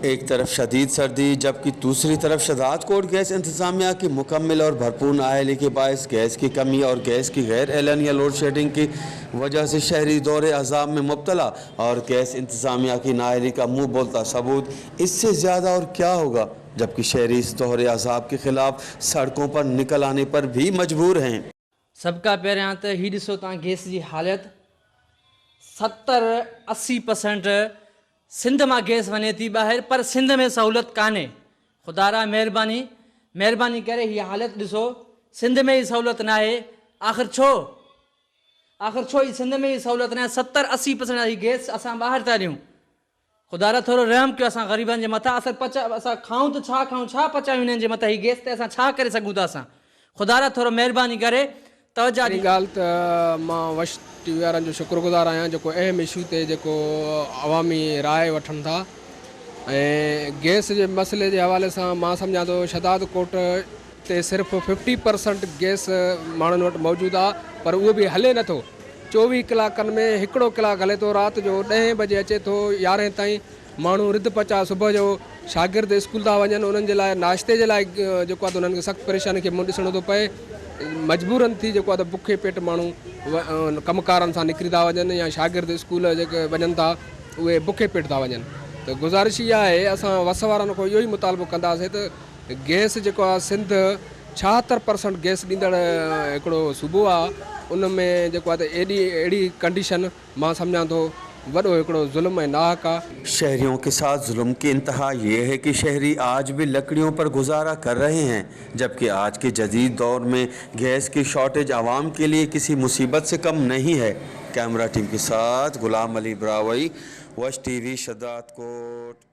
एक तरफ शदीद सर्दी, जबकि दूसरी तरफ शहदादकोट गैस इंतज़ामिया की मुकम्मल और भरपूर नाअहली के बायस गैस की कमी और गैस की गैर एलानिया लोड शेडिंग की वजह से शहरी दौरे अजाब में मुब्तला और गैस इंतज़ामिया की नाअहली का मुँह बोलता सबूत इससे ज़्यादा और क्या होगा, जबकि शहरी इस दौरे अजाब के ख़िलाफ़ सड़कों पर निकल आने पर भी मजबूर हैं। सभ खां पहिरियां त ही ॾिसो तव्हां गैस जी हालत। 70 80% सिंध मां गैस वञे थी ॿाहिरि, पर सिंध में सहूलियत कान्हे। ख़ुदारा महिरबानी महिरबानी करे हीअ हालत ॾिसो, सिंध में ई सहूलियत न आहे। आख़िर छो, आख़िर छो ई सिंध में ई सहूलियत न आहे? 70 80% ही गैस असां ॿाहिरि था ॾियूं। ख़ुदारा थोरो रहम कयो असां ग़रीबनि जे मथां। असां पचा असां खाऊं त छा खाऊं, छा पचायूं हिननि जे मथां? ही गैस ते असां छा करे सघूं था? असां ख़ुदारा थोरो महिरबानी करे तवजो। पहिरीं ॻाल्हि त मां वश टीवी वारनि जो शुक्रगुज़ार आहियां, जेको अहम इशू ते जेको अवामी राय वठनि था। ऐं गैस जे मसइले जे हवाले सां मां सम्झां थो, शहदाद कोट ते सिर्फ़ु 50% गैस माण्हुनि वटि मौजूदु आहे, पर उहो बि हले नथो। 24 कलाकनि में हिकिड़ो कलाकु हले थो। राति जो 10 बजे अचे थो, 11 ताईं माण्हू रिध पचा। सुबुह जो शागिर्द स्कूल था वञनि, उन्हनि जे लाइ नाश्ते जे लाइ जेको आहे त उन्हनि खे सख़्तु परेशानी खे मुंहुं ॾिसणो थो पए। मजबूरन थी जेको आहे त बुखे पेट माण्हू कमकारनि सां निकिरी था वञनि या शागिर्द स्कूल जेके वञनि था, उहे बुखे पेट था वञनि। त गुज़ारिश इहा आहे, असां वस वारनि खां इहो ई मुतालबो कंदासीं त गैस जेको आहे, सिंध 76% गैस ॾींदड़ हिकिड़ो सूबो आहे, उन में जेको आहे त एॾी अहिड़ी कंडीशन मां सम्झां थो वॾो हिकिड़ो ज़ुल्म ऐं नाहक़ आहे। शहरियों के साथ जुल्म की इंतहा ये है कि शहरी आज भी लकड़ियों पर गुजारा कर रहे हैं, जबकि आज के जदीद दौर में गैस की शॉर्टेज आवाम के लिए किसी मुसीबत से कम नहीं है। कैमरा टीम के साथ गुलाम अली ब्रावई, वश टीवी, शहदादकोट।